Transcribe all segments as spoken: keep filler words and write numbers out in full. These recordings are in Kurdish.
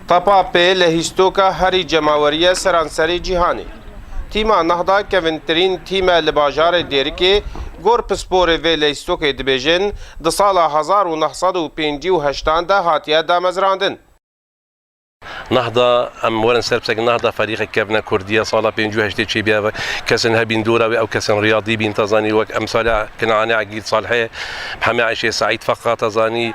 Tepa pê lehîstoka herî cemawerî ye seranserê cîhanê. Tîma Nehda kevintirîn tîm e li bajarê Dêrikê, gor pisporê vê lehîstokê dibêjin, di sala hezar û neh sed û pêncî û heştan de hatiye damezrandin. Nehda, em werin ser pirsek, Nehda ferîqek kevne Kurdî ye, sala pêncî û heştê çêbî, ev kesin hebîn dora wê, ew kesin riyadî bîn, te zanî, wek emsala Kinanê Egîd, Salihê Hemê Eyşê, Seîd Feqa, te zanî,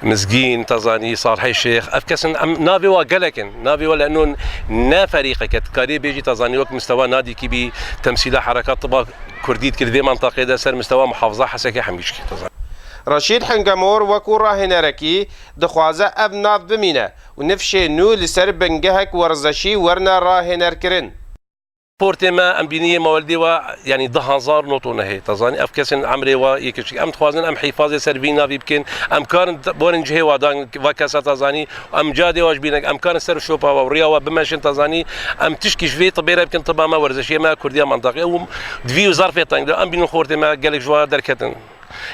Mizgîn, te zanî, Salihê Şêx. Ev kesin, em, navê wa gelek in. Navê wa li enûn ne ferîqeke, dikarî bêjî, te zanî, wek mistewa Nadîkî bî, temsîla herekat tiba Kurdî dikir vê mintaqê de ser mistewa muhafiza Hesekê hemî şikê, te zanî. Reşîd Hengemor wekû rahênerekî dixwaze ev nav bimîne û nifşê nû li ser bingehek werzeşî werine rahênerkirin. Xortê me, em bînî yê mewelidê wa, yanî du hezar noto nehê, te zanî, ev kesên emrê wa yê kiçik. Em dixwazin em hîfazê ser vî navî bikin. Em karin t-, borin cihê wa dan va kesa, te zanî, em cadê wa ji bînek, em karin ser şopa wa û riya wa bimeşin, te zanî, em tişkî ji vê tibê re bikin, tiba me, werzeşiyê me, kurdiya mantaqê û di vî û zarfê teng de em bînin xortê me gelek ji wa derketin.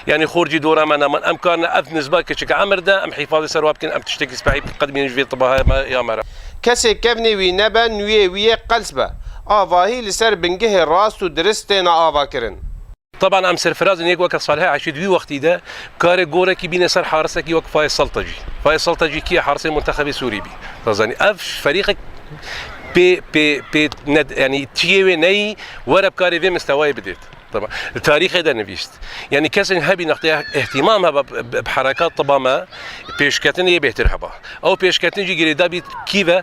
Yanî xorcî dora me neman. Em karine ev nizba kiçike emir de, em hîfazê ser wa bikin, em tiştekî spehî biqedimînin ji vê tibaha me ya me re. Kesê kevnê wî nebe, nûyê wî yê qels be. Avahî li ser bingehê rast û dirist têne avakirin. Teban em serfiraz in yek weke Salihê Eşîd wî wextî de karê gorekî bîne ser harisekî wek Fayê Seltecî. Fayê Seltecî kî ye? Harisê Muntexebê Sûrî bî. Te zanî, ev ferîqek pê, pê, pê ne, yanî çiyê wê neyî were bi karê vê mistewayê bidêt. Tamam. Li tarîxê de nivîst. Yanî kesên hebî nextê îhtîmam heba bi, bi, bi herekat tiba me pêşketin yê bêhtir heba. Ew pêşketin jî girêdabî kî ve,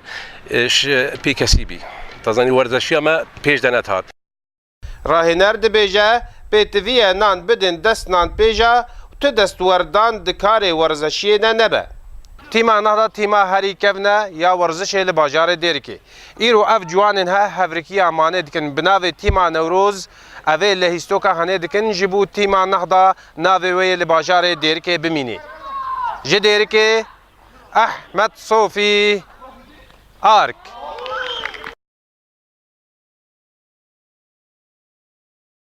e, ji pêkesî bî. Te zanî, werzeşiya me pêş de nedihat. Rahêner dibêje, pêtivî ye nan bidin dest nan pêja û tu destwerdan di karê werzeşiyê de nebe. Tîma Nehda tîma herî kevne ya werzişê li bajarê Dêrikê. Îro ev ciwanên he hevrikiya manê dikin bi navê Tîma Newroz, evê lehîstoka hanê dikin ji bo Tîma Nehda navê wê yê li bajarê Dêrikê bimînî. Ji Dêrikê, Ehmed Sofî, Ark.